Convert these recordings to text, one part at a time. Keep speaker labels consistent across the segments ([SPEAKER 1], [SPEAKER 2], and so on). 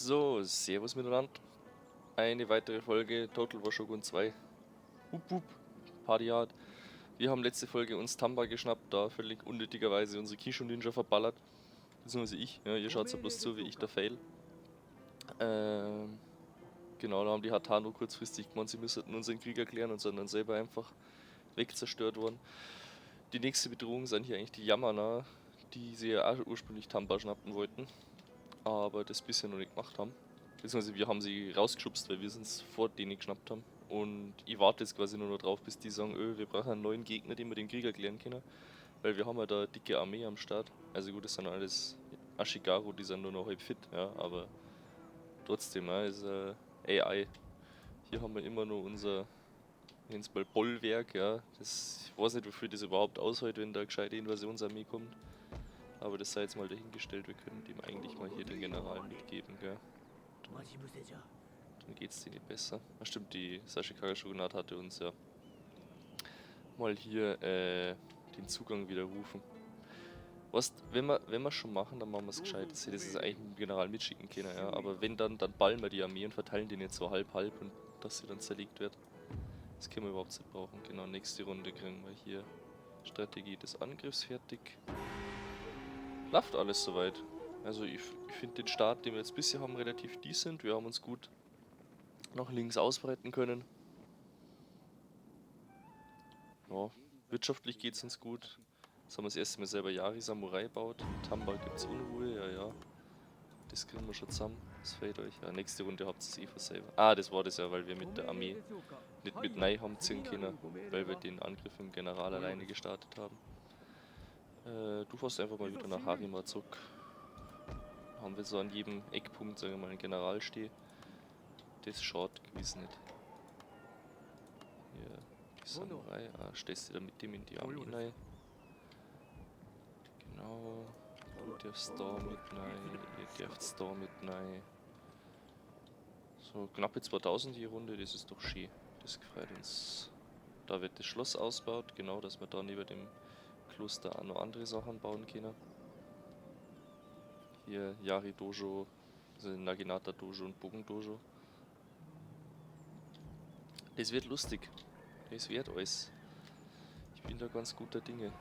[SPEAKER 1] So, servus miteinander. Eine weitere Folge Total War Shogun 2. Hup, hup, Party hard. Wir haben letzte Folge uns Tamba geschnappt, da völlig unnötigerweise unsere Kishu Ninja verballert. Beziehungsweise ich, ja, ihr schaut ja bloß zu, wie ich da fail. Genau, da haben die Hatano kurzfristig gemeint, sie müssten unseren Krieg erklären und sind dann selber einfach wegzerstört worden. Die nächste Bedrohung sind hier eigentlich die Yamana, die sie ja auch ursprünglich Tamba schnappen wollten, aber das bisher noch nicht gemacht haben. Beziehungsweise wir haben sie rausgeschubst, weil wir es vor denen geschnappt haben. Und ich warte jetzt quasi nur noch drauf, bis die sagen, öh, wir brauchen einen neuen Gegner, den wir den Krieg erklären können. Weil wir haben ja da eine dicke Armee am Start. Also gut, das sind alles Ashigaru, die sind nur noch halb fit, ja, aber trotzdem, ja, ist AI. Hier haben wir immer noch unser, nenn's mal Bollwerk, ja. Das, ich weiß nicht, wofür das überhaupt aushält, wenn da eine gescheite Invasionsarmee kommt. Aber das sei jetzt mal dahingestellt, wir können dem eigentlich mal hier den General mitgeben, gell. Dann geht's denen nicht besser. Ach stimmt, die Sashikaga Shogunat hatte uns ja mal hier den Zugang widerrufen. Was, wenn wir schon machen, dann machen wir's gescheit. Das hätte es eigentlich mit dem General mitschicken können, ja. Aber wenn dann, dann ballen wir die Armee und verteilen die nicht so halb halb und dass sie dann zerlegt wird. Das können wir überhaupt nicht brauchen. Genau, nächste Runde kriegen wir hier Strategie des Angriffs fertig. Läuft alles soweit. Also ich find den Start, den wir jetzt bisher haben, relativ decent. Wir haben uns gut nach links ausbreiten können. Ja, wirtschaftlich geht's uns gut. Jetzt haben wir das erste Mal selber Yari Samurai gebaut. In Tamba gibt's Unruhe, ja, ja. Das kriegen wir schon zusammen. Das fehlt euch. Ja, nächste Runde habt ihr's eh von selber. Ah, das war das ja, weil wir mit der Armee nicht mit rein haben ziehen können, weil wir den Angriff im General alleine gestartet haben. Du fährst einfach mal wieder nach Harima zurück. Haben wir so an jedem Eckpunkt, sagen wir mal, einen General stehen. Das schaut gewiss nicht. Hier, die Samurai. Ah, stellst du da mit dem in die Armee rein? Genau. Du darfst da mit rein, ihr dürft da mit rein. So, knappe 2000 die Runde, das ist doch schön. Das gefreut uns. Da wird das Schloss ausgebaut, genau, dass wir da neben dem Kloster auch noch andere Sachen bauen können. Hier Yari Dojo, also Naginata Dojo und Bogen Dojo. Das wird lustig. Das wird alles. Ich bin da ganz guter Dinge.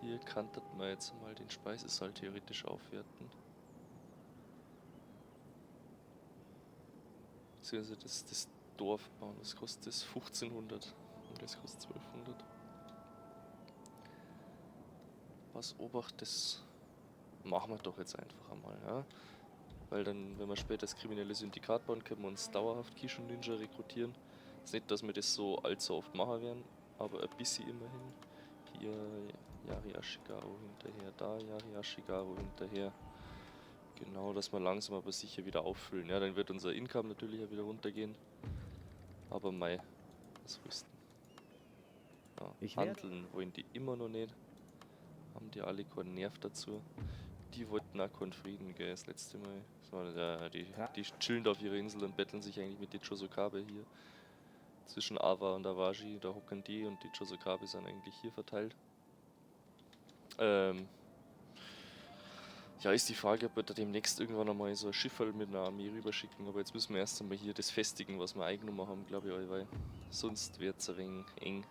[SPEAKER 1] Hier kanntet man jetzt mal den Speisesaal theoretisch aufwerten. Beziehungsweise das Dorf bauen. Was kostet das? 1500. Und das kostet 1200. Was Obacht, das machen wir doch jetzt einfach einmal, ja? Weil dann, wenn wir später das kriminelle Syndikat bauen, können wir uns dauerhaft Kishu Ninja rekrutieren. Ist nicht, dass wir das so allzu oft machen werden, aber ein bisschen immerhin. Hier Yari Ashigaru hinterher, da Yari Ashigaru hinterher. Genau, dass wir langsam aber sicher wieder auffüllen. Ja, dann wird unser Income natürlich auch wieder runtergehen. Aber mei, was willst du denn? Ja,
[SPEAKER 2] Ich werd
[SPEAKER 1] handeln wollen die immer noch nicht. Haben die alle keinen Nerv dazu. Die wollten auch keinen Frieden, gell, das letzte Mal. Das war, ja, die chillen da auf ihrer Insel und betteln sich eigentlich mit den Chosokabe hier. Zwischen Awa und Awaji, da hocken die und die Chosokabe sind eigentlich hier verteilt. Ja, ist die Frage, ob wir da demnächst irgendwann einmal so ein Schifferl mit einer Armee rüberschicken, aber jetzt müssen wir erst einmal hier das festigen, was wir eingenommen haben, glaub ich, weil sonst wird's ein wenig eng.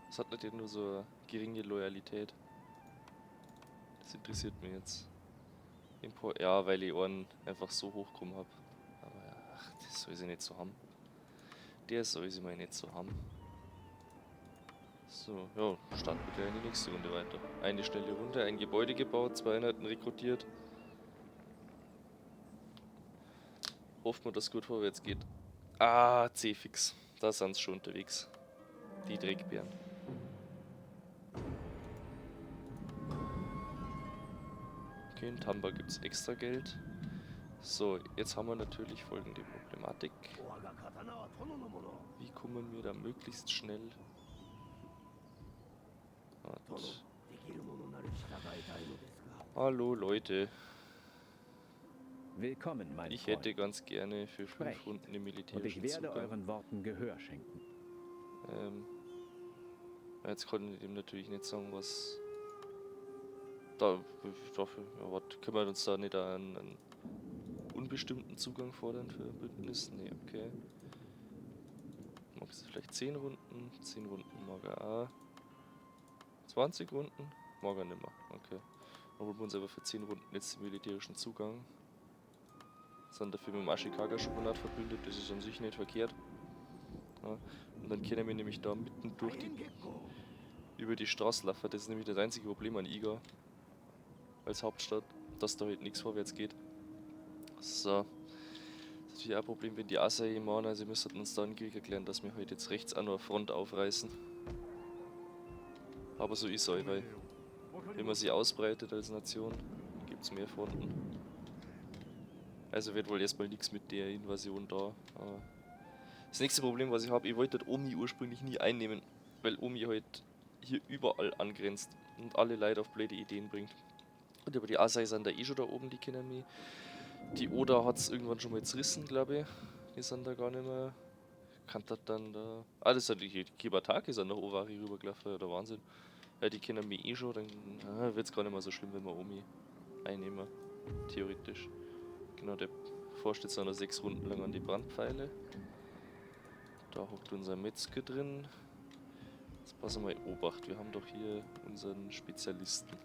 [SPEAKER 1] Es hat natürlich nur so eine geringe Loyalität. Das interessiert mich jetzt. Ja, weil ich einen einfach so hochgekommen hab. Aber ja, ach, das soll sie nicht so haben. Der soll sie mal nicht so haben. So, ja, starten wir gleich in die nächste Runde weiter. Eine schnelle Runde, ein Gebäude gebaut, 2 Einheiten rekrutiert. Hoffen wir, dass es gut vorwärts geht. Ah, C-Fix. Da sind sie schon unterwegs. Die Dreckbären. Okay, in Tamba gibt's extra Geld. So, jetzt haben wir natürlich folgende Problematik. Wie kommen wir da möglichst schnell? Warte. Hallo Leute.
[SPEAKER 2] Willkommen, mein
[SPEAKER 1] Ich
[SPEAKER 2] Freund.
[SPEAKER 1] hätte ganz gerne für 5
[SPEAKER 2] Sprecht,
[SPEAKER 1] Runden den
[SPEAKER 2] und ich
[SPEAKER 1] militärischen
[SPEAKER 2] werde
[SPEAKER 1] Zugang.
[SPEAKER 2] euren Worten Gehör schenken.
[SPEAKER 1] Jetzt konnte ich dem natürlich nicht sagen, was da, dafür, ja, warte, können wir uns da nicht einen unbestimmten Zugang fordern für ein Bündnis? Nee, okay. Magst du vielleicht 10 Runden? 10 Runden mag er auch. 20 Runden? Mag er nimmer. Okay. Dann holen wir uns aber für 10 Runden jetzt den militärischen Zugang. Sind dafür mit dem Ashikaga-Shogunat verbündet, das ist an sich nicht verkehrt. Ja, und dann können wir nämlich da mitten durch die, über die Straße laufen. Das ist nämlich das einzige Problem an Iga als Hauptstadt, dass da halt nichts vorwärts geht. So. Das ist natürlich auch ein Problem, wenn die Asai machen, also sie müssten uns da einen Krieg erklären, dass wir halt jetzt rechts auch noch eine Front aufreißen. Aber so ist es halt, weil wenn man sich ausbreitet als Nation, gibt's mehr Fronten. Also wird wohl erstmal nichts mit der Invasion da. Aber das nächste Problem, was ich habe, ich wollte Omi ursprünglich nie einnehmen, weil Omi halt hier überall angrenzt und alle Leute auf blöde Ideen bringt. Und aber die Asai sind da eh schon da oben, die kennen mich. Die Oda hat's irgendwann schon mal zerrissen, glaube ich. Die sind da gar nicht mehr. Kann das dann da. Ah, das sind die Kibatake sind nach Owari rübergelaufen, der Wahnsinn. Ja, die kennen mich eh schon, dann wird's gar nicht mehr so schlimm, wenn wir Omi einnehmen. Theoretisch. Genau, der forscht jetzt noch 6 Runden lang an die Brandpfeile. Da hockt unser Metzger drin. Jetzt passen wir mal Obacht, wir haben doch hier unseren Spezialisten.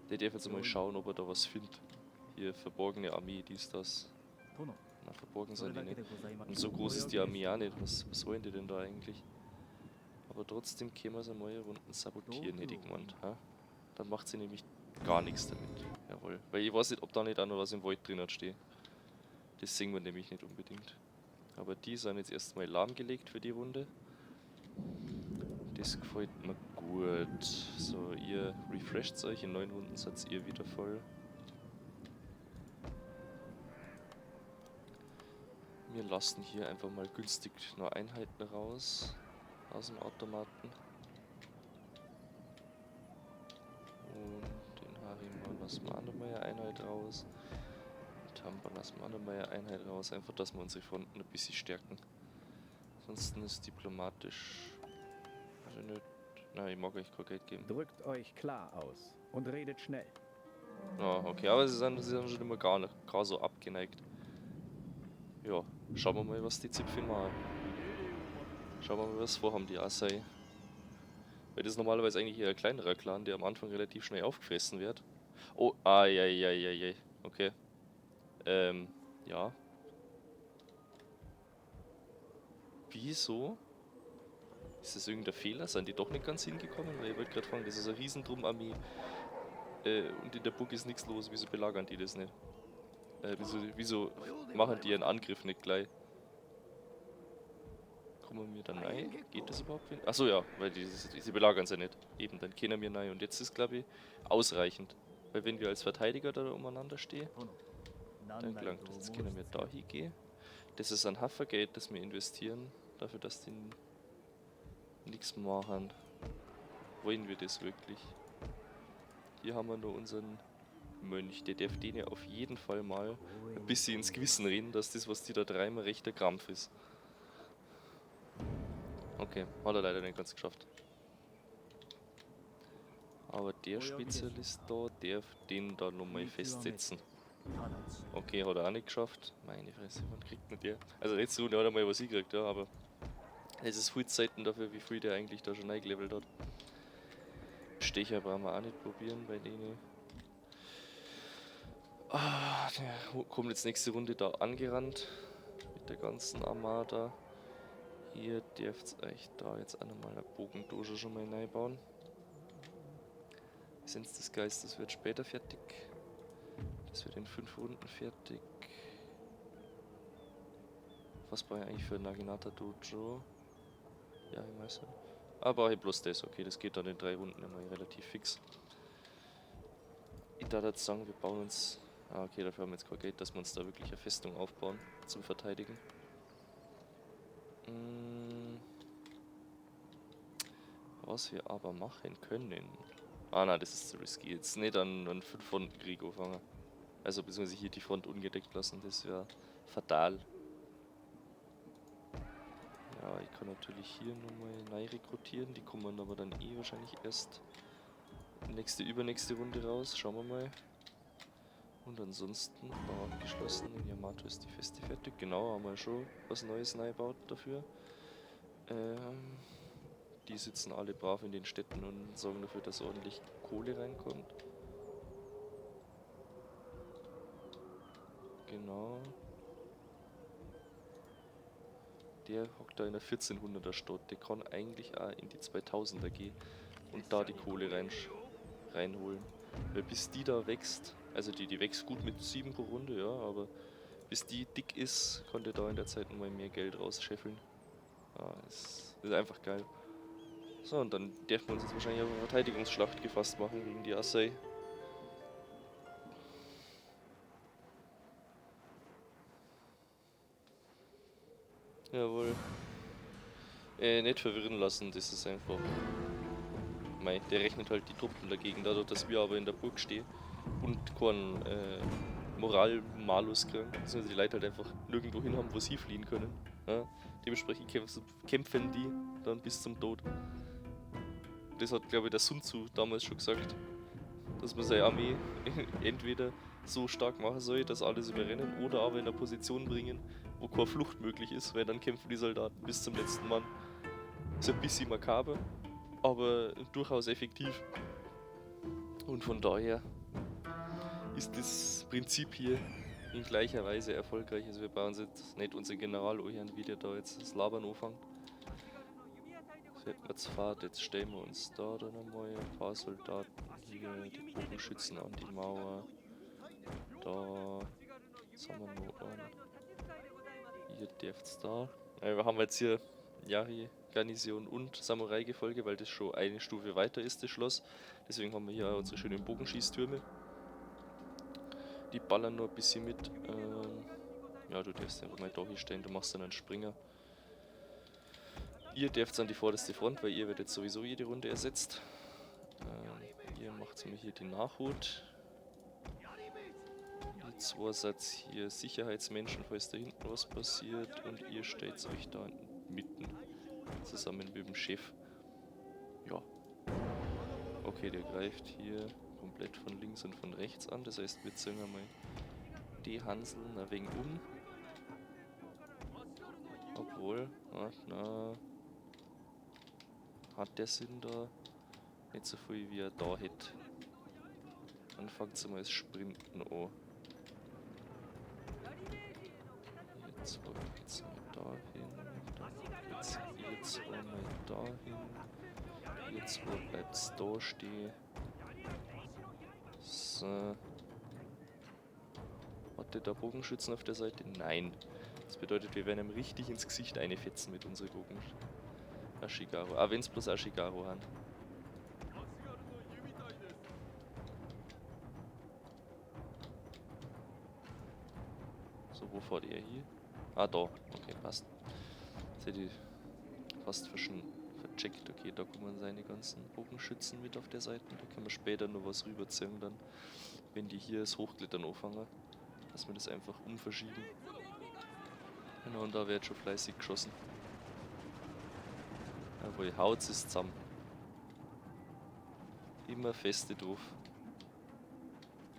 [SPEAKER 1] Der darf jetzt mal schauen, ob er da was findet. Hier, verborgene Armee, dies, das. Na, verborgen sind die nicht. Und so groß ist die Armee auch nicht. Was wollen die denn da eigentlich? Aber trotzdem können wir sie mal Runden sabotieren, hätte ich gemeint. Ha? Dann macht sie nämlich gar nichts damit. Jawohl. Weil ich weiß nicht, ob da nicht auch noch was im Wald drin steht. Das sehen wir nämlich nicht unbedingt. Aber die sind jetzt erstmal lahmgelegt für die Runde. Das gefällt mir gut. So, ihr refresht euch. In 9 Runden seid ihr wieder voll. Wir lassen hier einfach mal günstig noch Einheiten raus. Aus dem Automaten. Und den Harima lassen wir auch nochmal eine Einheit raus. Den Tamba lassen wir auch nochmal eine Einheit raus. Einfach, dass wir unsere Fronten ein bisschen stärken. Ansonsten ist diplomatisch. Also nicht. Nein, ich mag euch kein Geld geben.
[SPEAKER 2] Drückt euch klar aus und redet schnell.
[SPEAKER 1] Ah, okay, aber sie sind schon immer gar nicht, gar so abgeneigt. Ja, schauen wir mal, was die Zipfel machen. Schauen wir mal, was vorhaben die Asai. Weil das ist normalerweise eigentlich eher ein kleinerer Clan, der am Anfang relativ schnell aufgefressen wird. Oh, ai, ai, ai, ai, ai. Okay. Ja. Wieso? Ist das irgendein Fehler? Sind die doch nicht ganz hingekommen? Weil ich wollte gerade fragen, das ist eine Riesendrum-Armee. Und in der Burg ist nichts los. Wieso belagern die das nicht? Wieso machen die ihren Angriff nicht gleich? Kommen wir da rein? Geht das überhaupt? Achso, ja, weil sie belagern sie nicht. Eben, dann können wir rein. Und jetzt ist, glaube ich, ausreichend. Weil wenn wir als Verteidiger da umeinander stehen, dann gelangt das. Jetzt können wir da hingehen. Das ist ein Haffergeld, das wir investieren, dafür, dass die nichts machen. Wollen wir das wirklich? Hier haben wir nur unseren Mönch. Der darf denen auf jeden Fall mal ein bisschen ins Gewissen reden, dass das, was die da treiben, ein rechter Krampf ist. Okay, hat er leider nicht ganz geschafft. Aber der Spezialist da darf den da nochmal festsetzen. Okay, hat er auch nicht geschafft. Meine Fresse, wann kriegt man der? Also letzte Runde hat er mal was hingekriegt, ja, aber es ist viel Zeiten dafür, wie viel der eigentlich da schon eingelevelt hat. Stecher brauchen wir auch nicht probieren bei denen. Ah, der kommt jetzt nächste Runde da angerannt. Mit der ganzen Armada. Ihr dürft euch da jetzt auch nochmal eine Bogendosche schon mal reinbauen. Essenz des Geistes wird später fertig. Das wird in 5 Runden fertig. Was brauche ich eigentlich für Naginata Dojo? Ja, ich weiß nicht. Ah, brauche ich bloß das. Okay, das geht dann in 3 Runden immer relativ fix. Ich darf jetzt sagen, wir bauen uns... Ah, okay, dafür haben wir jetzt kein Geld, dass wir uns da wirklich eine Festung aufbauen zum Verteidigen. Was wir aber machen können... Ah nein, das ist zu risky. Jetzt nicht an einen 5-Fronten-Krieg anfangen. Also beziehungsweise hier die Front ungedeckt lassen, das wäre fatal. Ja, ich kann natürlich hier nochmal neu rekrutieren. Die kommen aber dann eh wahrscheinlich erst nächste, übernächste Runde raus. Schauen wir mal. Und ansonsten war abgeschlossen. In Yamato ist die Feste fertig. Genau, haben wir schon was Neues reingebaut dafür. Die sitzen alle brav in den Städten und sorgen dafür, dass ordentlich Kohle reinkommt. Genau. Der hockt da in der 1400er Stadt. Der kann eigentlich auch in die 2000er gehen und da die Kohle reinholen. Weil bis die da wächst, also die wächst gut mit 7 pro Runde, ja, aber bis die dick ist, konnte da in der Zeit nochmal mehr Geld rausscheffeln. Ja, es ist einfach geil. So, und dann dürfen wir uns jetzt wahrscheinlich auf eine Verteidigungsschlacht gefasst machen gegen die Asai. Jawohl. Nicht verwirren lassen, das ist einfach... Mei, der rechnet halt die Truppen dagegen, dadurch, dass wir aber in der Burg stehen und keinen Moral-Malus kriegen, beziehungsweise die Leute halt einfach nirgendwo hin haben, wo sie fliehen können. Ja? Dementsprechend kämpfen die dann bis zum Tod. Das hat, glaube ich, der Sun Tzu damals schon gesagt, dass man seine Armee entweder so stark machen soll, dass alles überrennen, oder aber in eine Position bringen, wo keine Flucht möglich ist, weil dann kämpfen die Soldaten bis zum letzten Mann. Ist ein bisschen makaber, aber durchaus effektiv. Und von daher ist das Prinzip hier in gleicher Weise erfolgreich. Also wir bauen jetzt nicht unseren General anhören, wie der da jetzt das Labern anfängt. Das wird mir zu fad. Jetzt stellen wir uns da dann einmal ein paar Soldaten hier, die Bogenschützen an die Mauer. Da, jetzt haben wir noch einen. Ihr dürft's da. Wir haben jetzt hier Yari-Garnison und Samurai-Gefolge, weil das schon eine Stufe weiter ist, das Schloss. Deswegen haben wir hier auch unsere schönen Bogenschießtürme. Die ballern nur ein bisschen mit. Ja, du darfst einfach mal da hier stehen, du machst dann einen Springer. Ihr dürft an die vorderste Front, weil ihr werdet sowieso jede Runde ersetzt. Ihr macht mir hier die Nachhut. Ihr zwei seid hier Sicherheitsmenschen, falls da hinten was passiert. Und ihr stellt euch da mitten zusammen mit dem Chef. Ja. Okay, der greift hier komplett von links und von rechts an. Das heißt, wir ziehen einmal die Hanseln ein wenig um. Obwohl, ach, na, hat der Sinn da nicht so viel wie er da hätte. Dann fängt mal das Sprinten an. Jetzt geht's mal dahin, dann geht's ihr zwei mal dahin. Ihr zwei bleibt's da stehen. So. Hat der da Bogenschützen auf der Seite? Nein. Das bedeutet, wir werden ihm richtig ins Gesicht einfetzen mit unseren Bogen. Ashigaru. Ah, wenn's bloß Ashigaru haben. So, wo fährt er hier? Ah, da. Okay, passt. Jetzt hätte ich fast vercheckt. Okay, da kommen seine ganzen Bogenschützen mit auf der Seite. Da können wir später noch was rüberziehen dann, wenn die hier das Hochklettern anfangen. Dass wir das einfach umverschieben. Genau, und da wird schon fleißig geschossen. Jawohl, haut es zusammen. Immer feste drauf.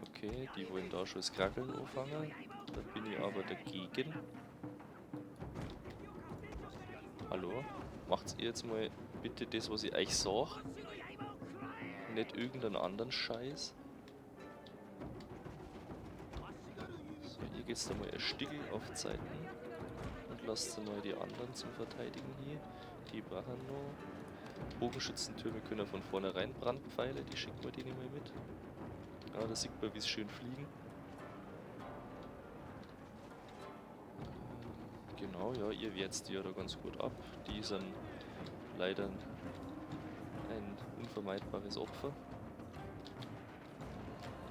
[SPEAKER 1] Okay, die wollen da schon das Krackeln anfangen. Da bin ich aber dagegen. Hallo? Macht's ihr jetzt mal bitte das, was ich euch sag? Nicht irgendeinen anderen Scheiß. So, ihr geht's da mal ein Stickel auf Zeiten. Und lasst mal die anderen zum Verteidigen hier. Die brauchen noch. Bogenschützentürme können ja von vornherein Brandpfeile, die schicken wir denen mal mit. Ah, da sieht man, wie es schön fliegen. Genau, ja, ihr wehrt die ja da ganz gut ab. Die sind leider ein unvermeidbares Opfer.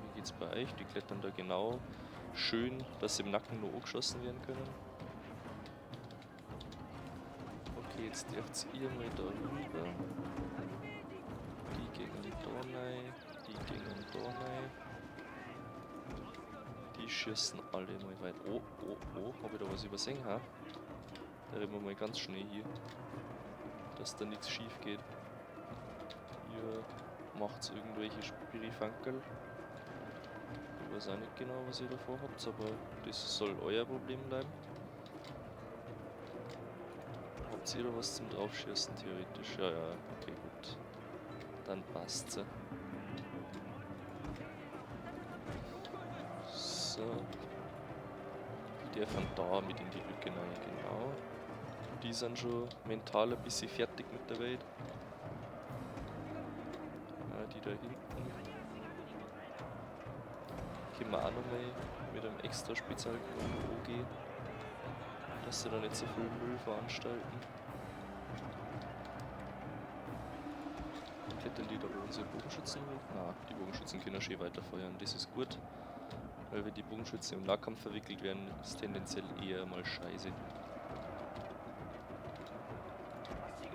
[SPEAKER 1] Wie geht's bei euch? Die klettern da genau schön, dass sie im Nacken nur angeschossen werden können. Okay, jetzt dürft ihr mal da rüber. Die gehen da rein, die gehen da rein. Die schießen alle mal weit. Oh, oh, oh, hab ich da was übersehen, ha? Da reden wir mal ganz schnell hier, dass da nichts schief geht. Hier macht's irgendwelche Spirifankerl. Ich weiß auch nicht genau, was ihr da vorhabt, aber das soll euer Problem bleiben. Habt ihr da was zum Draufschießen, theoretisch? Ja, ja, okay, gut. Dann passt's. So. Die dürfen da mit in die Lücke rein, genau. Die sind schon mental ein bisschen fertig mit der Welt. Ja, die da hinten. Können wir auch nochmal mit einem extra Spezialkommando OG, dass sie da nicht so viel Müll veranstalten. Klettern die da bei unsere Bogenschützen hoch? Na, die Bogenschützen können schön weiterfeuern, das ist gut. Weil wenn die Bogenschützen im Nahkampf verwickelt werden, ist tendenziell eher mal scheiße.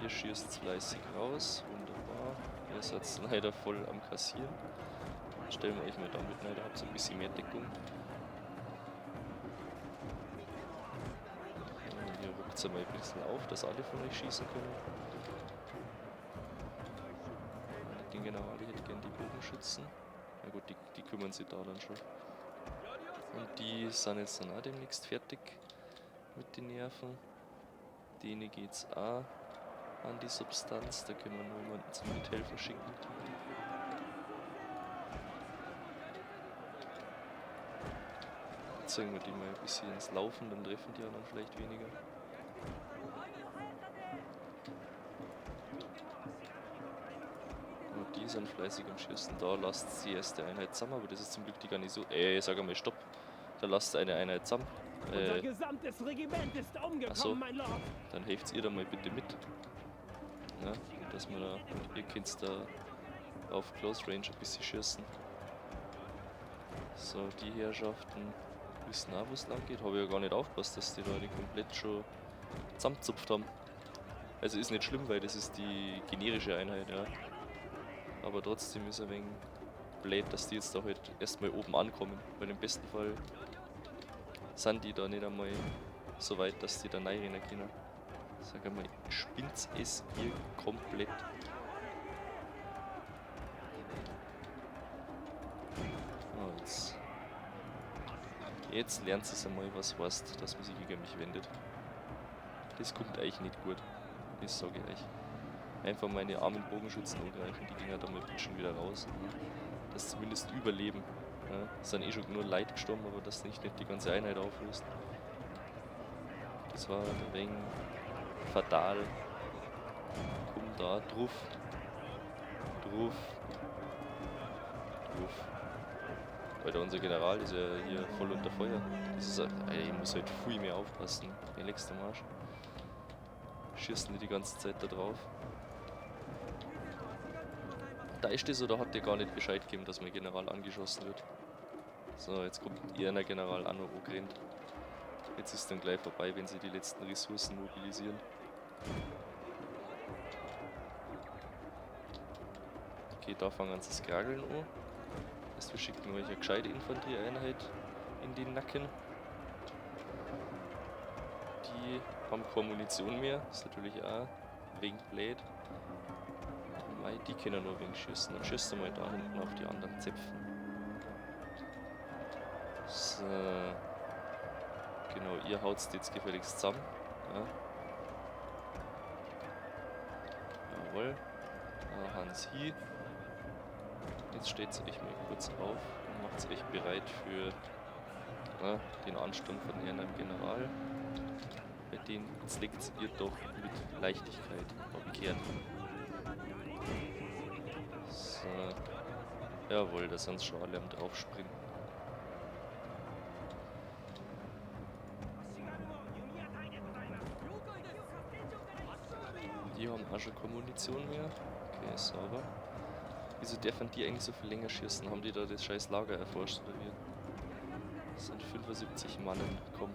[SPEAKER 1] Ihr schießt fleißig raus, wunderbar. Ihr seid leider voll am Kassieren. Stellen wir euch mal da mit rein, da habt ihr ein bisschen mehr Deckung. Und ihr ruckt mal ein bisschen auf, dass alle von euch schießen können. Den General, ich hätte gern die Bogenschützen. Na gut, die kümmern sich da dann schon. Und die sind jetzt dann auch demnächst fertig mit den Nerven. Denen geht's auch an die Substanz, da können wir nur jemanden zum Mithelfen schicken. Zeigen wir die mal ein bisschen ins Laufen, dann treffen die anderen vielleicht weniger. Und die sind fleißig am Schießen. Da lasst die erste Einheit zusammen, aber das ist zum Glück die Garnison. Sag einmal, stopp. Da lasst eine Einheit zusammen.
[SPEAKER 3] Unser gesamtes Regiment ist umgekommen,
[SPEAKER 1] Ach so.
[SPEAKER 3] mein Lord.
[SPEAKER 1] Dann helft ihr da mal bitte mit. Ja, dass man da, und ihr könnt da auf Close Range ein bisschen schießen. So, die Herrschaften wissen auch, wo es lang geht. Habe ich ja gar nicht aufgepasst, dass die da die komplett schon zusammengezupft haben. Also ist nicht schlimm, weil das ist die generische Einheit, ja. Aber trotzdem ist ein wenig blöd, dass die jetzt da halt erstmal oben ankommen. Weil im besten Fall sind die da nicht einmal so weit, dass die da reinrennen können. Sag einmal, spinnt's es ihr komplett? Oh, jetzt. Jetzt lernt es einmal, was heißt, dass man sich gegen mich wendet. Das kommt eigentlich nicht gut. Das sag ich euch. Einfach meine armen Bogenschützen angreifen, die gehen ja da mal bitte schon wieder raus. Dass zumindest überleben. Ja, sind eh schon nur Leid gestorben, aber dass nicht die ganze Einheit auflöst. Das war ein wenig fatal. Komm da, drauf. Drauf. Drauf. Alter, unser General ist ja hier voll unter Feuer. Das ist, Alter, ich muss halt viel mehr aufpassen. Der letzte Marsch. Schießen die die ganze Zeit da drauf. Da ist das oder hat der gar nicht Bescheid gegeben, dass mein General angeschossen wird? So, jetzt kommt ihr General auch noch angerannt. Jetzt ist dann gleich vorbei, wenn sie die letzten Ressourcen mobilisieren. Okay, da fangen sie das Krageln an. Das heißt, wir schicken euch eine gescheite Infanterieeinheit in den Nacken. Die haben keine Munition mehr, ist natürlich auch ein wenig blöd. Mei, die können nur ein wenig schießen. Dann schießt du mal da hinten auf die anderen Zäpfen. So. Genau, ihr haut's jetzt gefälligst zusammen. Ja. Jawohl. Da Hans hi. Jetzt steht's euch mal kurz auf und macht's euch bereit für, na, den Ansturm von einem General. Bei denen zlickt's ihr doch mit Leichtigkeit. Hab ich gehört. So. Jawohl, da sind's schon alle am draufspringen. Die haben auch schon keine Munition mehr. Okay, sauber. Wieso dürfen die eigentlich so viel länger schießen? Haben die da das scheiß Lager erforscht oder wie? Das sind 75 Mannen. Komm.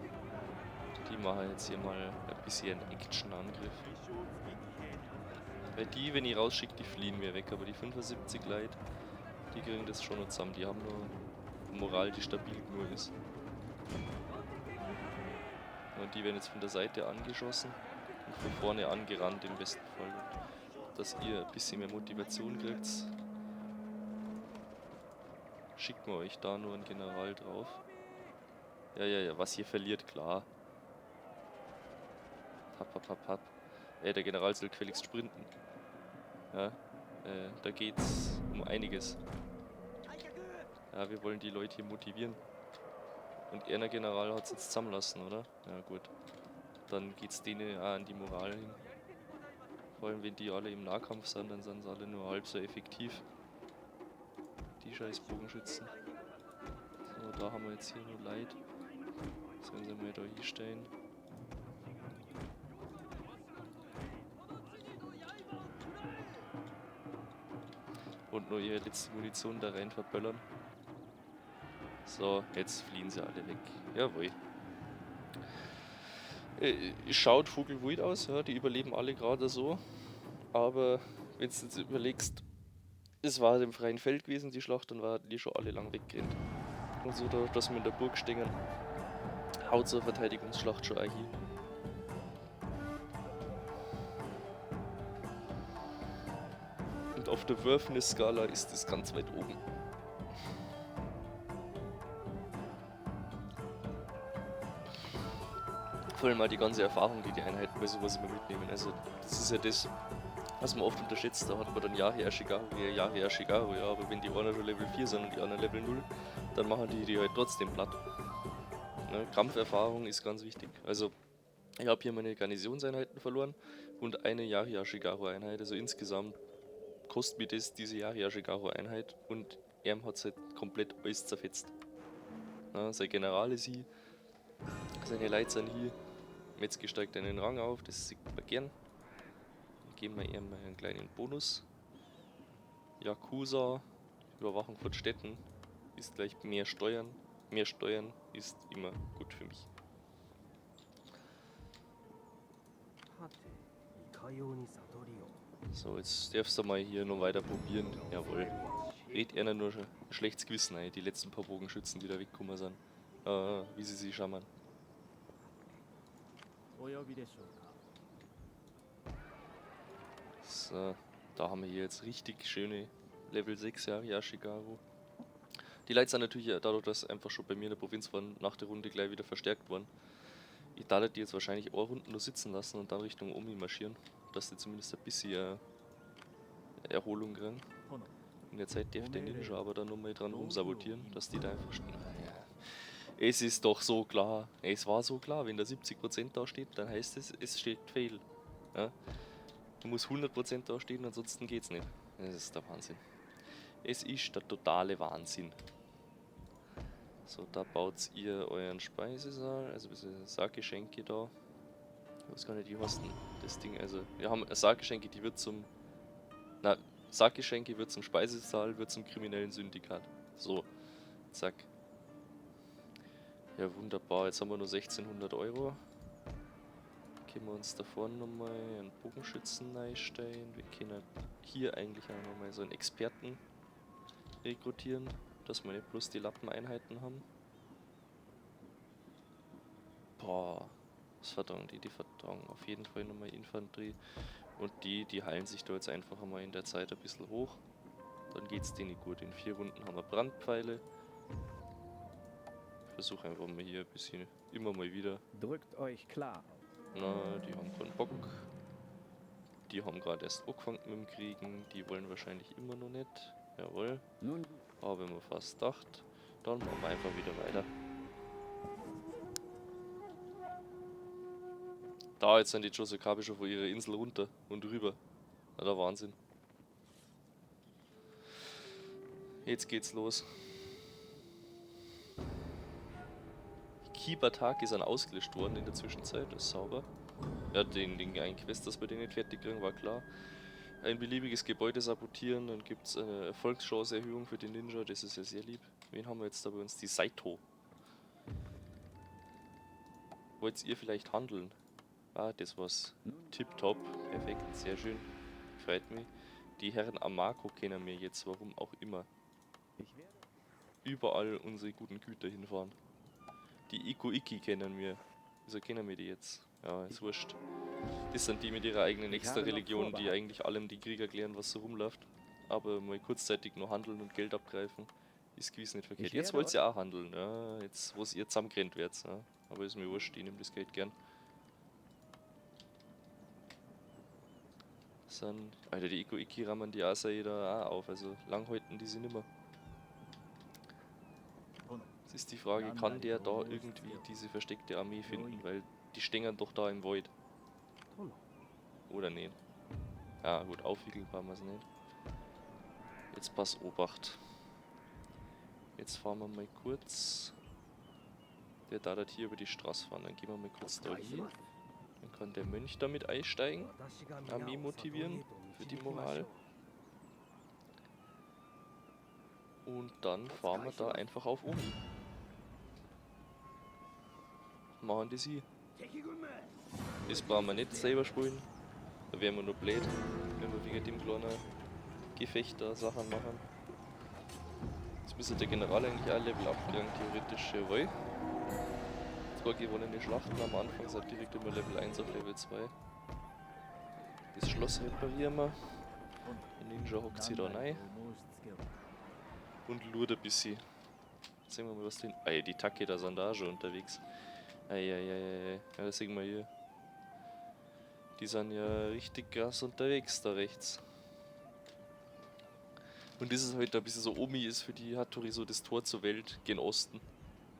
[SPEAKER 1] Die machen jetzt hier mal ein bisschen einen Action-Angriff. Weil die, wenn ich rausschicke, die fliehen mir weg. Aber die 75 Leute, die kriegen das schon noch zusammen. Die haben nur Moral, die stabil genug ist. Und die werden jetzt von der Seite angeschossen und von vorne angerannt im besten Fall. Dass ihr ein bisschen mehr Motivation kriegt, Schicken wir euch da nur einen General drauf. Ja, ja, ja, was hier verliert, klar. Hap, hap, hap, hap. Ey, der General soll gefälligst sprinten. Ja, da geht's um einiges. Ja, wir wollen die Leute hier motivieren. Und einer General hat's jetzt zusammenlassen, oder? Ja, gut. Dann geht's denen auch an die Moral hin. Vor allem, wenn die alle im Nahkampf sind, dann sind sie alle nur halb so effektiv. Die scheiß Bogenschützen. So, da haben wir jetzt hier nur Leid. Sollen sie mal da hinstellen. Und nur ihre letzte Munition da rein verböllern. So, jetzt fliehen sie alle weg. Jawohl. Schaut vogelwild aus, ja, die überleben alle gerade so. Aber wenn du jetzt überlegst, es war im freien Feld gewesen, die Schlacht, dann waren die schon alle lang weggerannt. Und so, da, dass wir in der Burg stehen, haut so eine Verteidigungsschlacht schon auch hin. Und auf der Worthiness-Skala ist es ganz weit oben. Vor allem mal die ganze Erfahrung, die die Einheiten bei sowas immer mitnehmen. Also das ist ja das, was man oft unterschätzt. Da hat man dann Yari Ashigaru, Yari Ashigaru, ja, aber wenn die einen schon Level 4 sind und die anderen Level 0, dann machen die die halt trotzdem platt. Ne? Kampferfahrung ist ganz wichtig. Also ich habe hier meine Garnisonseinheiten verloren und eine Yari Ashigaru Einheit. Also insgesamt kostet mir das diese Yari Ashigaru Einheit und er hat halt komplett alles zerfetzt. Ne? Sein General ist hier, seine Leute sind hier. Metzger steigt einen Rang auf, das sieht man gern. Dann geben wir ihm mal einen kleinen Bonus. Yakuza, Überwachung von Städten, ist gleich mehr Steuern. Mehr Steuern ist immer gut für mich. So, jetzt darfst du mal hier noch weiter probieren. Jawohl. Red einer nur schon schlechtes Gewissen ein, die letzten paar Bogenschützen, die da weggekommen sind. Wie sie sich schauen. So, da haben wir hier jetzt richtig schöne Level 6 Yari Ashigaru. Die Leute sind natürlich dadurch, dass sie einfach schon bei mir in der Provinz waren, nach der Runde gleich wieder verstärkt worden. Ich darf die jetzt wahrscheinlich eine Runde nur sitzen lassen und dann Richtung Omi marschieren, dass die zumindest ein bisschen Erholung kriegen. In der Zeit darf der Ninja aber dann nochmal dran rumsabotieren, dass die da einfach stehen. Naja. Es ist doch so klar. Es war so klar, wenn da 70% da steht, dann heißt es, es steht Fail. Ja? Du musst 100% da stehen, ansonsten geht's nicht. Das ist der Wahnsinn. Es ist der totale Wahnsinn. So, da baut ihr euren Speisesaal, also ein bisschen Sarggeschenke da. Ich weiß gar nicht, wie heißt denn das Ding? Also, wir haben Sarggeschenke, die wird zum... Na, Sarggeschenke wird zum Speisesaal, wird zum kriminellen Syndikat. So, zack. Ja, wunderbar. Jetzt haben wir nur 1600 Euro. Können wir uns da vorne nochmal einen Bogenschützen reinstellen. Wir können hier eigentlich auch nochmal so einen Experten rekrutieren, dass wir nicht bloß die Lappeneinheiten haben. Boah, was vertragen die? Die vertragen auf jeden Fall nochmal Infanterie. Und die heilen sich da jetzt einfach einmal in der Zeit ein bisschen hoch. Dann geht's denen gut. In 4 Runden haben wir Brandpfeile. Ich versuche einfach mal hier ein bisschen, immer mal wieder.
[SPEAKER 2] Drückt euch klar aus.
[SPEAKER 1] Na, die haben keinen Bock. Die haben gerade erst angefangen mit dem Kriegen. Die wollen wahrscheinlich immer noch nicht. Jawohl.
[SPEAKER 2] Nun.
[SPEAKER 1] Aber wenn man fast dacht, dann machen wir einfach wieder weiter. Da, jetzt sind die Chosokabe schon von ihrer Insel runter und rüber. Na, der Wahnsinn. Jetzt geht's los. Kibatake ist dann ausgelöscht worden in der Zwischenzeit, das ist sauber. Ja, den einen Quest, dass wir den nicht fertig kriegen, war klar. Ein beliebiges Gebäude sabotieren, dann gibt's eine Erfolgschance-Erhöhung für den Ninja, das ist ja sehr lieb. Wen haben wir jetzt da bei uns? Die Saito. Wollt ihr vielleicht handeln? Ah, das war's. Tipptopp, perfekt, sehr schön. Freut mich. Die Herren Amako kennen wir jetzt, warum auch immer. Überall unsere guten Güter hinfahren. Die Iko-Iki kennen wir. Wieso kennen wir die jetzt? Ja, ist wurscht. Das sind die mit ihrer eigenen
[SPEAKER 2] Ich
[SPEAKER 1] extra
[SPEAKER 2] habe noch
[SPEAKER 1] Religion, die
[SPEAKER 2] Vorbehalte.
[SPEAKER 1] eigentlich allem die Krieg erklären, was so rumläuft. Aber mal kurzzeitig nur handeln und Geld abgreifen. Ist gewiss nicht verkehrt.
[SPEAKER 2] Ich
[SPEAKER 1] Jetzt
[SPEAKER 2] werde
[SPEAKER 1] wollt ihr auch handeln, ja. Jetzt, wo ihr zusammengerannt werdet, ja. Aber ist mir wurscht, ich nehme das Geld gern. Sind, Alter, die Ikko-Ikki rammen die Asai da auch auf, also lang halten die sie nimmer. Jetzt ist die Frage, kann der da irgendwie diese versteckte Armee finden, weil die stehen doch da im Wald. Oder nicht? Ja gut, aufwickeln brauchen wir es nicht. Jetzt pass Obacht. Jetzt fahren wir mal kurz. Der da hat hier über die Straße fahren. Dann gehen wir mal kurz da hin. Dann kann der Mönch damit einsteigen. Armee motivieren für die Moral. Und dann fahren wir da einfach auf Omi. Machen die sie. Das brauchen wir nicht selber spielen. Da wären wir nur blöd, wenn wir wegen dem kleinen Gefecht da Sachen machen. Jetzt müsste der General eigentlich auch Level abkriegen, theoretisch, jawohl. Zwei gewonnene Schlachten am Anfang sind direkt immer Level 1 auf Level 2. Das Schloss reparieren wir. Der Ninja hockt sich da rein. Und lurt ein bisschen. Sehen wir mal, was den. Ey, die Takeda sind da schon unterwegs. Eieieiei. Ja, das sehen wir hier. Die sind ja richtig krass unterwegs da rechts. Und das ist halt ein bisschen so, Omi ist für die Hattori so das Tor zur Welt gen Osten.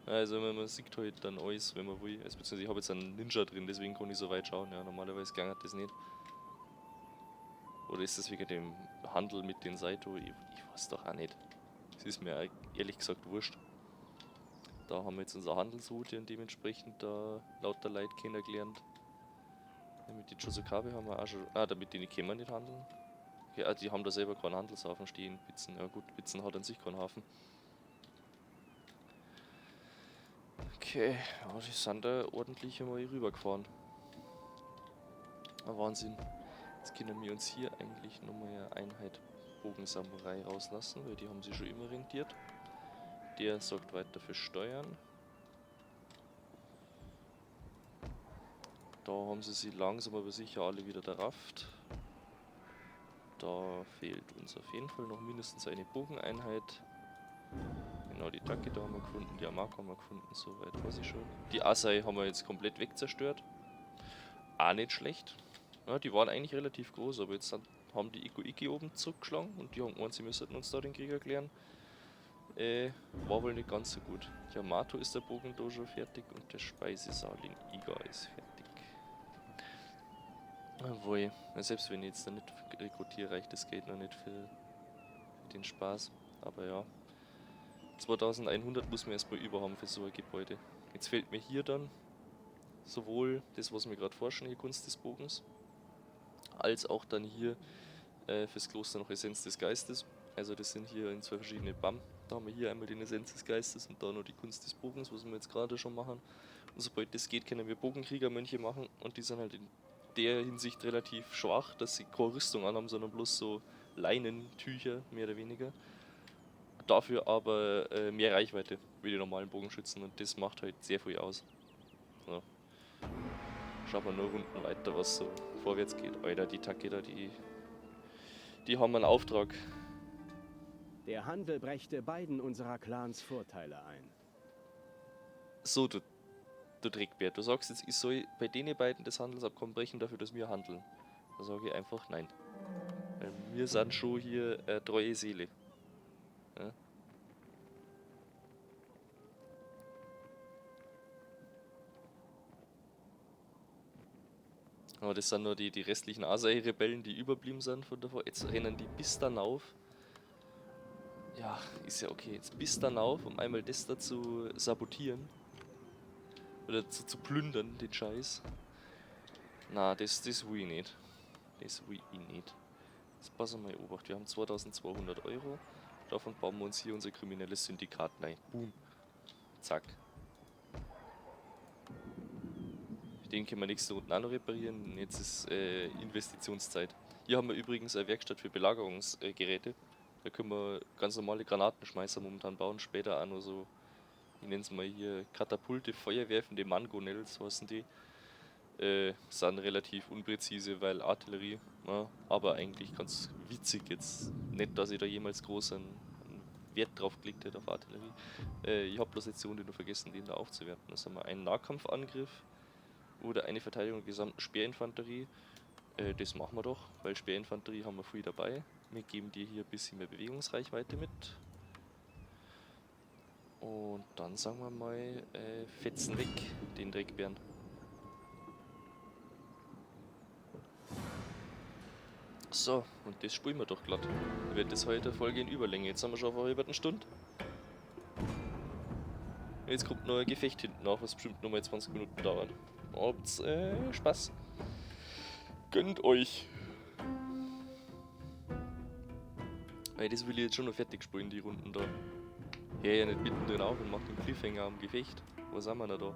[SPEAKER 1] Also man sieht halt dann alles, wenn man will. Also, beziehungsweise ich habe jetzt einen Ninja drin, deswegen kann ich so weit schauen. Ja, normalerweise ging das nicht. Oder ist das wegen dem Handel mit den Saito? Ich weiß doch auch nicht. Das ist mir ehrlich gesagt wurscht. Da haben wir jetzt unsere Handelsroute und dementsprechend da lauter Leute kennengelernt. Ja, mit den Chosokabe haben wir auch schon. Ah, damit denen können wir nicht handeln. Okay, ah, die haben da selber keinen Handelshafen stehen. Bitzen, ja gut, Bitzen hat an sich keinen Hafen. Okay, ja, die sind da ordentlich einmal rübergefahren. Ah, Wahnsinn. Jetzt können wir uns hier eigentlich nochmal eine Einheit Bogensamurai rauslassen, weil die haben sie schon immer rentiert. Der sorgt weiter für Steuern. Da haben sie sich langsam aber sicher alle wieder derafft. Da fehlt uns auf jeden Fall noch mindestens eine Bogeneinheit. Genau, die Takeda haben wir gefunden, die Amako haben wir gefunden, soweit weiß ich schon. Die Asai haben wir jetzt komplett wegzerstört. Auch nicht schlecht. Ja, die waren eigentlich relativ groß, aber jetzt haben die Ikko-Ikki oben zurückgeschlagen und die haben gemeint, sie müssten uns da den Krieg erklären. War wohl nicht ganz so gut. Yamato ist der Bogendojo fertig und der Speisesaal in Iga ist fertig. Jawohl, ja, selbst wenn ich jetzt da nicht rekrutiere, reicht das Geld noch nicht für den Spaß. Aber ja, 2100 muss man erstmal über haben für so ein Gebäude. Jetzt fehlt mir hier dann sowohl das, was wir gerade forschen, hier Kunst des Bogens, als auch dann hier fürs Kloster noch Essenz des Geistes. Also das sind hier in zwei verschiedene BAM. Da haben wir hier einmal den Essenz des Geistes und da noch die Kunst des Bogens, was wir jetzt gerade schon machen. Und sobald das geht, können wir Bogenkriegermönche machen und die sind halt in der Hinsicht relativ schwach, dass sie keine Rüstung anhaben, sondern bloß so Leinentücher, mehr oder weniger. Dafür aber mehr Reichweite wie die normalen Bogenschützen und das macht halt sehr viel aus. So. Schauen wir nur Runden weiter, was so vorwärts geht. Alter, die Takeda, die haben einen Auftrag.
[SPEAKER 2] Der Handel brächte beiden unserer Clans Vorteile ein.
[SPEAKER 1] So, du Dreckbär, du sagst jetzt, ich soll bei denen beiden das Handelsabkommen brechen, dafür, dass wir handeln. Da sage ich einfach nein. Weil wir sind schon hier treue Seele. Ja? Aber das sind nur die restlichen Asai-Rebellen, die überblieben sind von davor. Jetzt rennen die bis dann auf. Ja, ist ja okay. Jetzt bis dann auf, um einmal das da zu sabotieren. Oder zu plündern, den Scheiß. Na, das will ich nicht. Das will ich nicht. Jetzt passen wir mal Obacht. Wir haben 2200 Euro. Davon bauen wir uns hier unser kriminelles Syndikat rein. Boom. Zack. Den können wir nächste Runde auch noch reparieren. Jetzt ist Investitionszeit. Hier haben wir übrigens eine Werkstatt für Belagerungsgeräte. Da können wir ganz normale Granatenschmeißer momentan bauen. Später auch noch so, ich nenn's mal hier, Katapulte, feuerwerfende Mangonels heißen die. Sind relativ unpräzise, weil Artillerie, ne? Aber eigentlich ganz witzig jetzt. Nicht, dass ich da jemals groß einen Wert drauf gelegt hätte auf Artillerie. Ich hab bloß jetzt die Runde nur vergessen, den da aufzuwerten. Das haben wir einen Nahkampfangriff oder eine Verteidigung der gesamten Speerinfanterie. Das machen wir doch, weil Speerinfanterie haben wir früh dabei. Wir geben dir hier ein bisschen mehr Bewegungsreichweite mit. Und dann sagen wir mal, fetzen weg den Dreckbären. So, und das spielen wir doch glatt. Dann wird das heute eine Folge in Überlänge. Jetzt haben wir schon vor über eine Stunde. Jetzt kommt noch ein Gefecht hinten nach, was bestimmt nochmal 20 Minuten dauert. Habt's Spaß. Gönnt euch. Weil das will ich jetzt schon noch fertig spielen, die Runden da. Hör ja nicht mittendrin auf und mach den Cliffhanger am Gefecht. Wo sind wir denn da?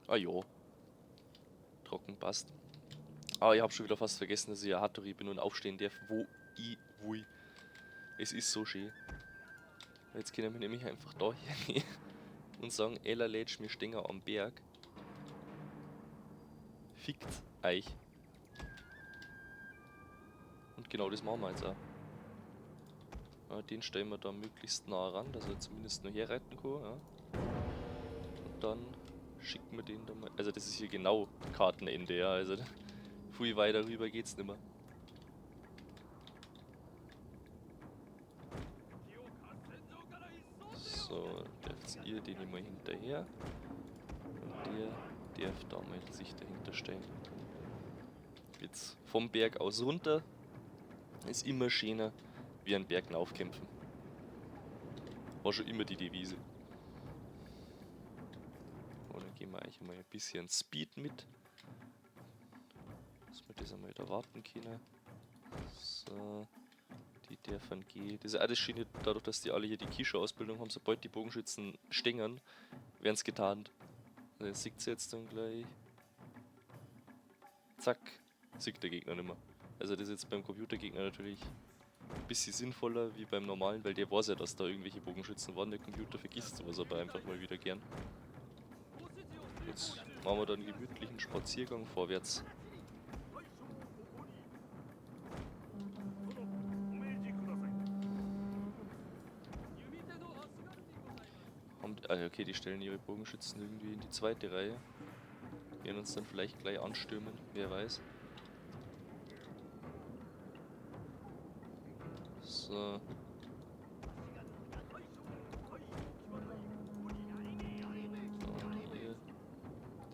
[SPEAKER 1] Ah jo. Trocken passt. Ah, ich hab schon wieder fast vergessen, dass ich ja Hattori bin und aufstehen darf, wo ich will. Es ist so schön. Jetzt können wir nämlich einfach da hergehen und sagen, Ella lädst mir Stenger am Berg. Fickt euch. Und genau das machen wir jetzt auch. Ja, den stellen wir da möglichst nah ran, dass er zumindest nur herreiten kann. Ja. Und dann schicken wir den da mal. Also das ist hier genau Kartenende, ja. Also viel weiter rüber geht's nimmer. So, dürft ihr den mal hinterher. Und der darf da mal sich dahinter stellen. Jetzt vom Berg aus runter. Ist immer schöner, wie einen Berg raufkämpfen. War schon immer die Devise. Und dann gehen wir eigentlich mal ein bisschen Speed mit. Dass wir das einmal da warten können. So. Die dürfen gehen. Das ist auch das Schöne, dadurch, dass die alle hier die Kisho-Ausbildung haben, sobald die Bogenschützen stängern, werden's getarnt. Also das sieht sie jetzt dann gleich. Zack, sieht der Gegner nimmer. Also das ist jetzt beim Computergegner natürlich ein bisschen sinnvoller wie beim normalen, weil der weiß ja, dass da irgendwelche Bogenschützen waren. Der Computer vergisst sowas aber einfach mal wieder gern. Jetzt machen wir dann einen gemütlichen Spaziergang vorwärts. Okay, die stellen ihre Bogenschützen irgendwie in die zweite Reihe. Werden uns dann vielleicht gleich anstürmen, wer weiß. So. Und ihr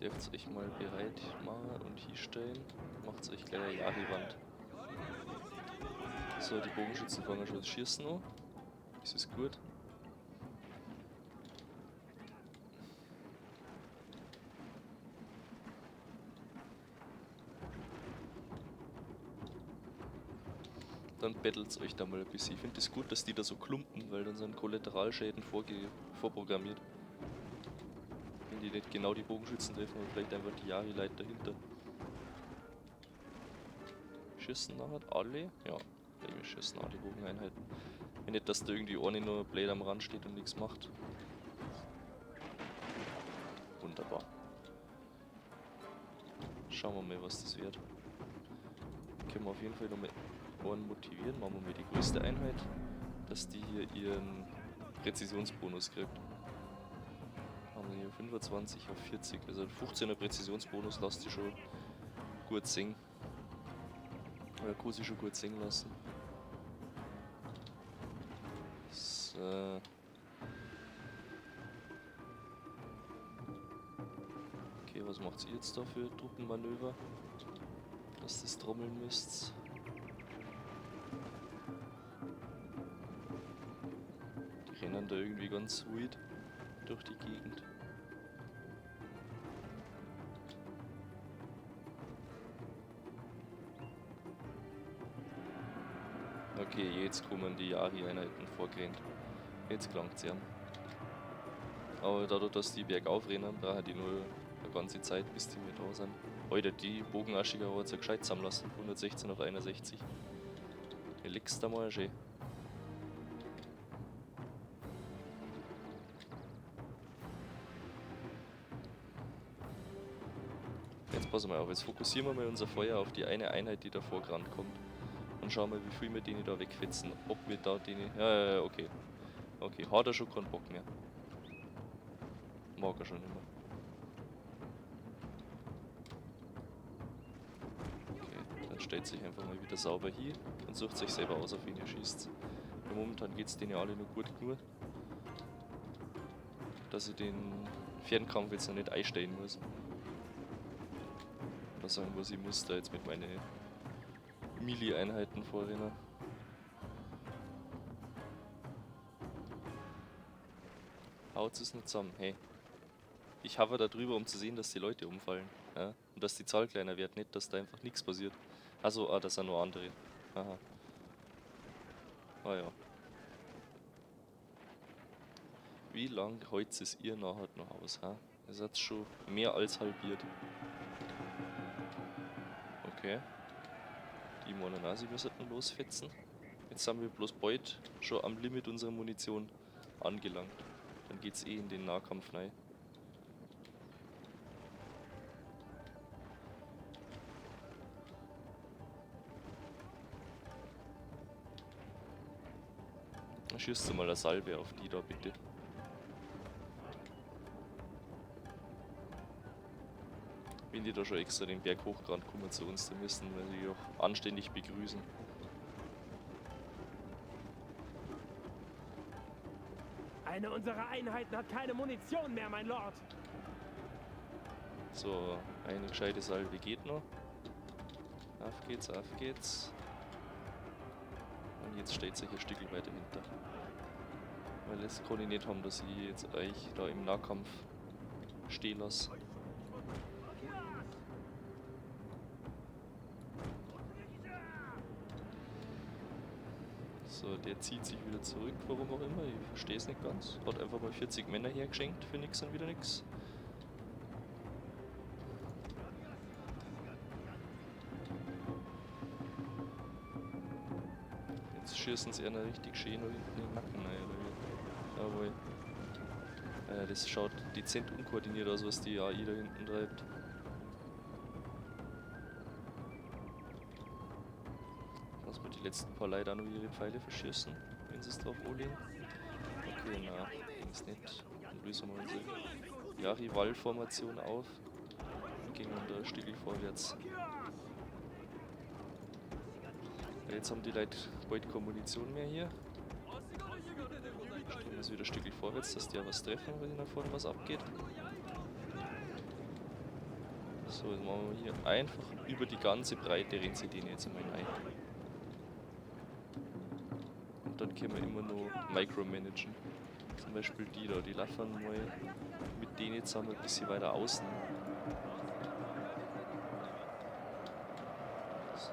[SPEAKER 1] dürft euch mal bereit machen und hinstellen. Macht euch gleich eine Yari-Wand. So, die Bogenschützen fangen schon das Schießen an. Das ist gut. Dann bettelt's euch da mal ein bisschen. Ich find es gut, dass die da so klumpen, weil dann sind Kollateralschäden vorprogrammiert. Wenn die nicht genau die Bogenschützen treffen, aber vielleicht einfach die Yari-Leute dahinter. Schießen nachher alle? Ja, wir schießen alle Bogeneinheiten. Wenn nicht, dass da irgendwie eine nur blöd am Rand steht und nichts macht. Wunderbar. Schauen wir mal, was das wird. Können wir auf jeden Fall nochmal einen motivieren, machen wir mal die größte Einheit, dass die hier ihren Präzisionsbonus kriegt. Haben wir hier 25 auf 40, also ein 15er Präzisionsbonus lasst die schon gut singen. Oder kann sie schon gut singen lassen. So. Okay, was macht ihr jetzt da für Truppenmanöver? Dass das trommeln müsst. Die rennen da irgendwie ganz weird durch die Gegend. Okay, jetzt kommen die Yari-Einheiten vorgerannt. Jetzt klangt's ja. Aber dadurch, dass die bergauf rennen, brauchen die nur eine ganze Zeit, bis die mit da sind. Alter, die Bogenaschiger hat's ja gescheit zusammenlassen. 116 auf 61. Ihr liegt's da mal schön. Jetzt passen wir auf, jetzt fokussieren wir mal unser Feuer auf die eine Einheit, die davor gerannt kommt. Und schauen mal, wie viel wir denen da wegfetzen. Ob wir da denen... Ja, ja, ja, okay. Okay, hat er schon keinen Bock mehr. Mag er schon immer. Okay, dann stellt sich einfach mal wieder sauber hier und sucht sich selber aus, auf wen ihr schießt. Weil momentan geht's denen ja alle nur gut genug, dass ich den Fernkampf jetzt noch nicht einstellen muss. Oder sagen muss, ich muss da jetzt mit meinen Melee-Einheiten vorrennen. Haut es nicht zusammen, hey. Ich hover da drüber, um zu sehen, dass die Leute umfallen. Ja? Und dass die Zahl kleiner wird, nicht, dass da einfach nichts passiert. Also, das sind nur andere. Aha. Ah ja. Wie lang hält es ihr nachher noch aus, ha? Das hat schon mehr als halbiert. Okay. Die Monanasi müssen losfetzen. Jetzt sind wir bloß bald schon am Limit unserer Munition angelangt. Dann geht's eh in den Nahkampf rein. Dann schießt du mal eine Salve auf die da, bitte. Wenn die da schon extra den Berg hochgerannt kommen zu uns, dann müssen wir sie auch anständig begrüßen.
[SPEAKER 3] Eine unserer Einheiten hat keine Munition mehr, mein Lord.
[SPEAKER 1] So, eine gescheite Salve geht noch. Auf geht's, auf geht's. Und jetzt stellt sich ein Stück weiter hinter. Weil das kann ich nicht haben, dass ich jetzt euch da im Nahkampf stehen lasse. So, der zieht sich wieder zurück, warum auch immer, ich verstehe es nicht ganz. Hat einfach mal 40 Männer hergeschenkt für nix und wieder nix. Jetzt schießen sie einer richtig schön noch hinten in den Nacken rein, oder wie? Jawohl. Das schaut dezent unkoordiniert aus, was die AI da hinten treibt. Lass mal die letzten paar Leute auch noch ihre Pfeile verschießen, wenn sie es drauf anlegen. Okay, na, ging's nicht. Dann lösen wir unsere Yari-Wall-Formation auf und gehen dann da ein Stück vorwärts. Ja, jetzt haben die Leute bald keine Munition mehr hier. Stellen wir es wieder ein Stück vorwärts, dass die auch was treffen, wenn da vorne was abgeht. So, jetzt machen wir hier einfach über die ganze Breite rennen sie den jetzt einmal rein. Und dann können wir immer noch micromanagen. Zum Beispiel die da, die laufen mal mit denen zusammen ein bisschen weiter außen. So.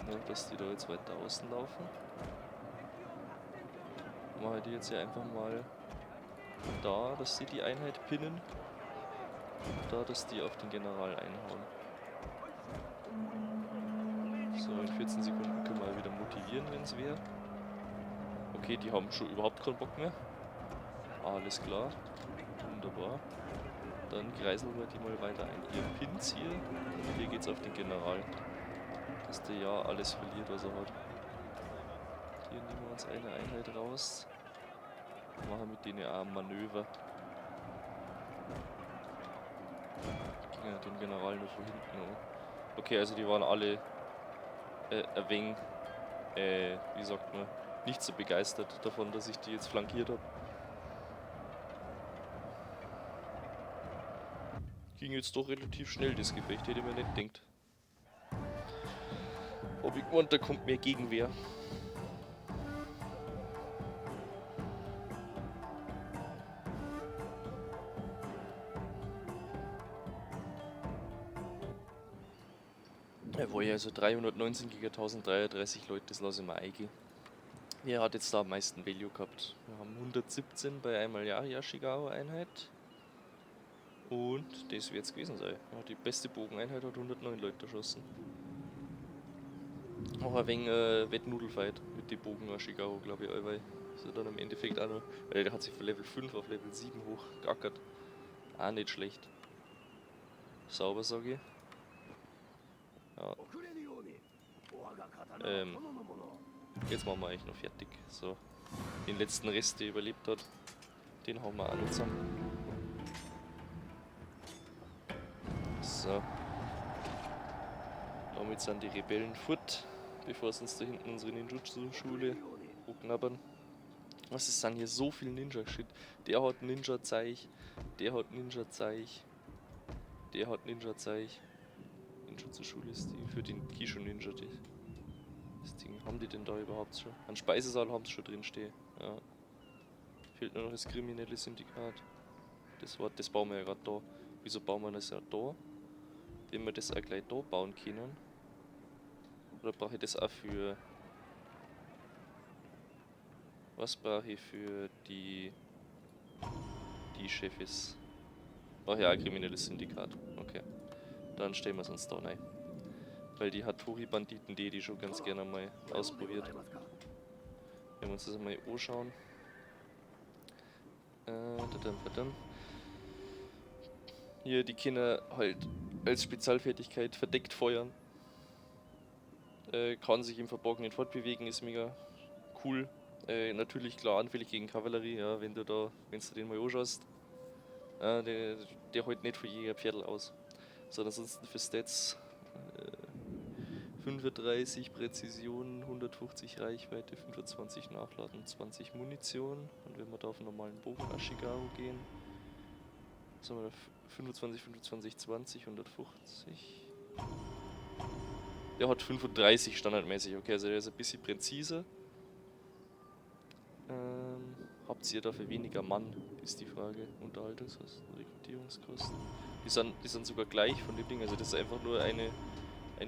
[SPEAKER 1] Nur, dass die da jetzt weiter außen laufen. Mache ich die jetzt hier einfach mal da, dass sie die Einheit pinnen. Da, dass die auf den General einhauen. So, in 14 Sekunden können wir wieder motivieren, wenn's wär. Okay, die haben schon überhaupt keinen Bock mehr. Alles klar. Wunderbar. Dann kreiseln wir die mal weiter ein. Ihr Pins hier. Und hier geht's auf den General. Dass der ja alles verliert, was er hat. Hier nehmen wir uns eine Einheit raus. Machen mit denen auch ein Manöver. Gegen den General nur von hinten an. Okay, also die waren alle ein wenig, wie sagt man, nicht so begeistert davon, dass ich die jetzt flankiert hab. Ging jetzt doch relativ schnell, das Gefecht, hätte ich mir nicht gedacht. Hab ich gemeint, da kommt mehr Gegenwehr. Jawohl, also 319 gegen 1033 Leute, das lasse ich mal eingehen. Wer hat jetzt da am meisten Value gehabt? Wir haben 117 bei einmal Yashigawa-Einheit. Und das wird's gewesen sein. Ja, die beste Bogeneinheit hat 109 Leute erschossen. Auch ein wenig Wettnudelfight mit den Bogen Ashigaru, glaub ich, allweil. Ist ja dann im Endeffekt auch noch, weil der hat sich von Level 5 auf Level 7 hochgeackert. Auch nicht schlecht. Sauber, sag ich. Ja. Jetzt machen wir eigentlich noch fertig. So. Den letzten Rest, der überlebt hat, den hauen wir auch noch zusammen. So. Damit sind die Rebellen fort, bevor sie uns da hinten unsere Ninjutsu-Schule knabbern. Was ist denn hier so viel Ninja-Shit? Der hat Ninja-Zeich, der hat Ninja-Zeich, der hat Ninja-Zeich. Ninjutsu-Schule ist die für den Kishu-Ninja. Das Ding, haben die denn da überhaupt schon? Einen Speisesaal haben sie schon drin stehen. Ja. Fehlt nur noch das kriminelle Syndikat. Das bauen wir ja grad da. Wieso bauen wir das ja da? Wenn wir das auch gleich da bauen können. Oder brauche ich das auch für... Was brauche ich für die... Die Chefis? Brauche ich auch ein kriminelles Syndikat. Okay. Dann stellen wir es uns da rein. Weil die Hattori-Banditen, die schon ganz gerne mal ausprobiert. Wenn wir uns das einmal anschauen. Dadam, dadam. Hier, die Kinder halt als Spezialfertigkeit verdeckt feuern. Kann sich im Verborgenen fortbewegen, ist mega cool. Natürlich klar anfällig gegen Kavallerie, ja, wenn du da, wenn du den mal anschaust. Der holt nicht für Jäger Pferdl aus. So, ansonsten für Stats 35 Präzision, 150 Reichweite, 25 Nachladen, 20 Munition. Und wenn wir da auf einen normalen Bogen Ashigaru gehen, sagen wir da 25, 25, 20, 150. Der hat 35 standardmäßig, okay, also der ist ein bisschen präziser. Habt ihr dafür weniger Mann, ist die Frage. Unterhaltungskosten, Rekrutierungskosten. Die sind sogar gleich von dem Ding, also das ist einfach nur eine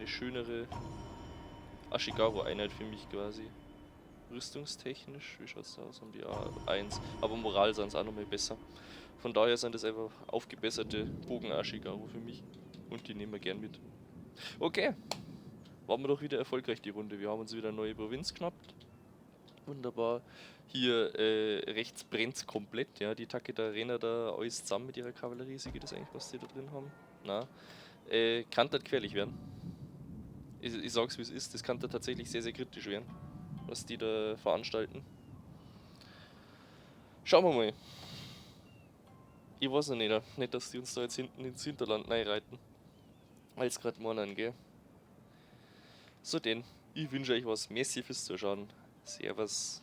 [SPEAKER 1] schönere Ashigaru-Einheit für mich quasi. Rüstungstechnisch, wie schaut's da aus? Haben die A1, aber Moral sind's auch nochmal besser. Von daher sind das einfach aufgebesserte Bogen-Ashigaru für mich und die nehmen wir gern mit. Okay, waren wir doch wieder erfolgreich die Runde. Wir haben uns wieder eine neue Provinz geschnappt. Wunderbar. Hier rechts brennt's komplett, ja. Die Takeda rennen da alles zusammen mit ihrer Kavallerie. Seht ihr das eigentlich, was die da drin haben? Na. Kann das gefährlich werden. Ich sag's wie es ist, das kann da tatsächlich sehr, sehr kritisch werden, was die da veranstalten. Schauen wir mal. Ich weiß noch nicht, nicht, dass die uns da jetzt hinten ins Hinterland reinreiten. Weil's grad meinen, gell? So denn, ich wünsche euch was. Merci fürs Zuschauen. Servus.